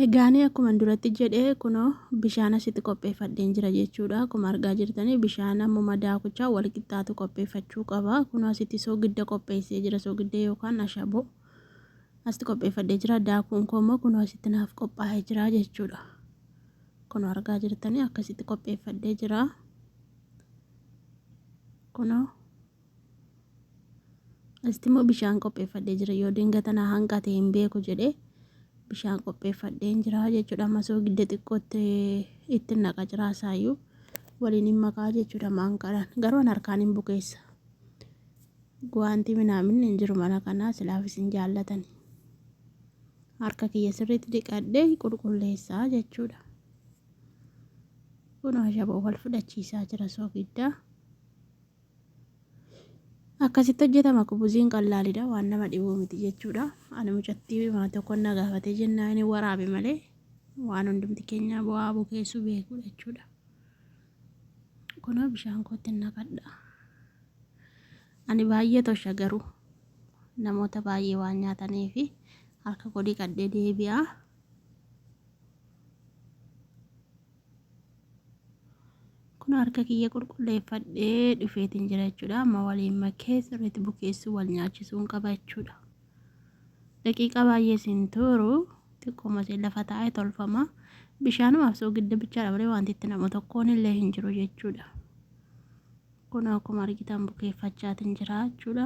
Egaanii akkuma duratti jedhe kunoo bishaan asitti qopheeffadheen jira jechuudha. Akkuma argaa jirtanii bishaan ammuma daakuchaa wal qixxaatu qopheeffachuu qaba. Kunoo asitti soogidda qopheessee jira. Soogidda yookaan ashaboo asitti qopheeffadhee jira. Daakuun koo immoo kunoo asitti naaf qophaa'ee jira jechuudha. Kunoo argaa jirtanii akkasitti qopheeffadhee jira. Kunoo Asitti immoo bishaan qopheeffadhee jira. Yoo dingata na hanqate hin beeku jedhee bishaan qopheeffadheen jira jechuudha. Amma soogidda xiqqootti itti naqa jira isaayyuu waliin hin makaa jechuudha maankaadhaan. Garuu an harkaan hin bukeessa. Guwaantii minaamin hin jiru mana kanaa silaaf isin jaallatani. Harka kiyya sirriitti dhiqadhee qulqulleessaa jechuudha. Kun ashaboo wal fudhachiisaa jira soogidda. Akkasitti hojjetama kubuziin qallaalidha waan nama dhibuu miti jechuudha. Ani mucattii waan tokko na gaafatee jennaan inni waraabe malee waan hundumti keenya bu'aa bukeessuu beekudha jechuudha. Kunoo bishaan kootti naqadha. Ani baay'ee tosha garuu namoota baay'ee waan nyaataniifi harka koo dhiqadhee deebi'a. Kun harka kiyya qulqulleeffadhee dhufeetiin jira jechuudha. Amma waliin makee sirriitti bukeessuu wal nyaachisuun qaba jechuudha. Daqiiqaa baay'ee siin turu xiqqooma ishee lafa taa'ee tolfama. Bishaanumaaf soogidda bichaadha malee wanti itti namu tokkoon illee hin jiru jechuudha. Kun akkuma argitan bukeeffachaatiin jira jechuudha.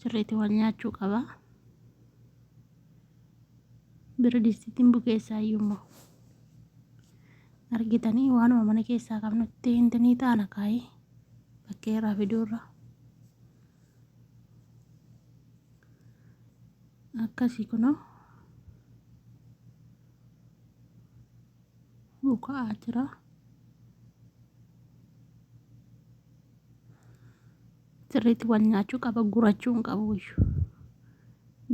Sirriitti wal nyaachuu qaba. Bira distittiin bukeessaa iyyuu immoo. Argitanii waanuma mana keessaa qabnutti intinii taana kaayee bakkee irraa fiduurra. Akkasii kunoo buka'aa jira. Sirriitti wal nyaachuu qaba gurachuu hin qabu iyyuu.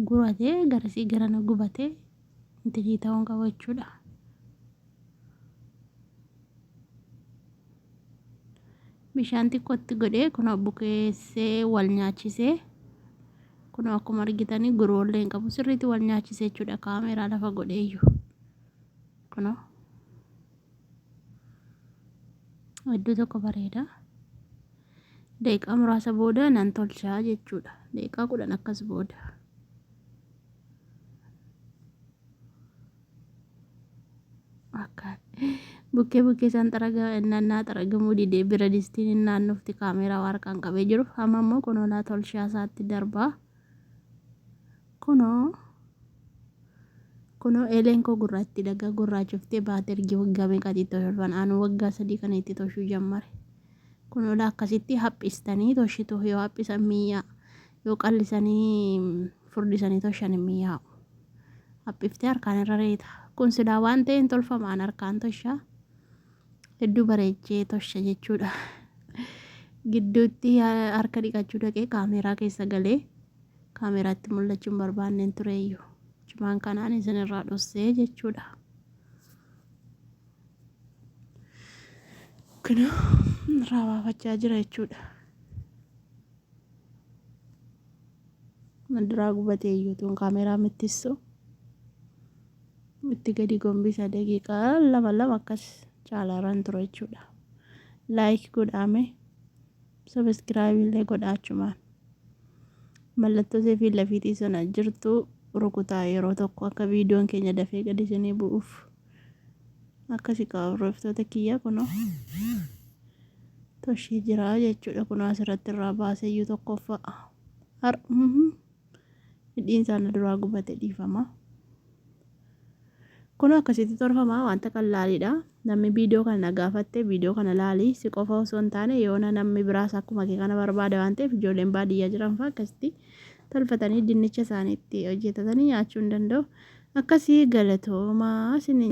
Guratee garasii garana gubatee intinii ta'uu hin qabu jechuudha. Bishaan xiqqootti godhee kunoo bukeessee wal nyaachisee kunoo akkuma argitanii guroollee hin qabu sirriitti wal nyaachisee jechuudha kaameeraa lafa godhee iyyuu kunoo hedduu tokko bareeda. Daqiiqaa muraasa booda nan tolchaa jechuudha. Daqiiqaa 10 akkas booda. Akka bukkee bukkee isaan xaraga nannaa xaragamuu didee bira distiin hin naannofti kaameeraa harkaan qabee jiru. Amma immoo kunoolaa tolshaa isaatti darbaa. Kunoo kunoo eeleen koo gurraatti dhagaa gurraachoftee baate ergi waggaa meeqaatii itti tolfan aanu waggaa 3 kana itti toshuu jammare. Kunoolaa akkasitti haphistanii toshitu yoo haphisan mi'aa yoo qallisanii furdisanii toshan hin mi'aa'u. Haphiftee harkaan irra reeta. Kun silaa waan ta'een tolfama an harkaan toshaa. Hedduu bareechee tosha jechuudha. Gidduutti harka dhiqachuu dhaqee kaameeraa keessa galee kaameeraatti mul'achuu hin barbaanneen tureeyyu. Jumaan kanaan isinirraa dhossee jechuudha. Kunoo irraa baafachaa jira jechuudha. Duraa gubatee iyyuu tun kaameeraa mittissu itti gadi gombisa daqiiqaa lama lama akkas caalaarraan ture jechuudha. Laayik godhaame sabiskiraayibii illee godhaa achumaan. Mallattoo seefii lafiitii sana jirtu rukutaa yeroo tokko akka viidiyoon keenya dafee gadi isinii bu'uuf. Akkasi qaba hordoftoota kiyya kunoo toshee jira jechuudha kunoo asirratti irraa baasee iyyuu tokkoffaa. Har hidhiin isaa na duraa gubate dhiifama. Kun akkasitti tolfama wanta qallaaliidha. Namni viidiyoo kana na gaafatte viidiyoo kana laali si qofa osoo hin taane yoona namni biraas akkuma kee kana barbaada waan ta'eef ijoolleen baadiyyaa jiran fa'aa akkasitti tolfatanii dinnicha isaanii itti hojjetatanii nyaachuu hin danda'u. Akkasii galatoomaa isin.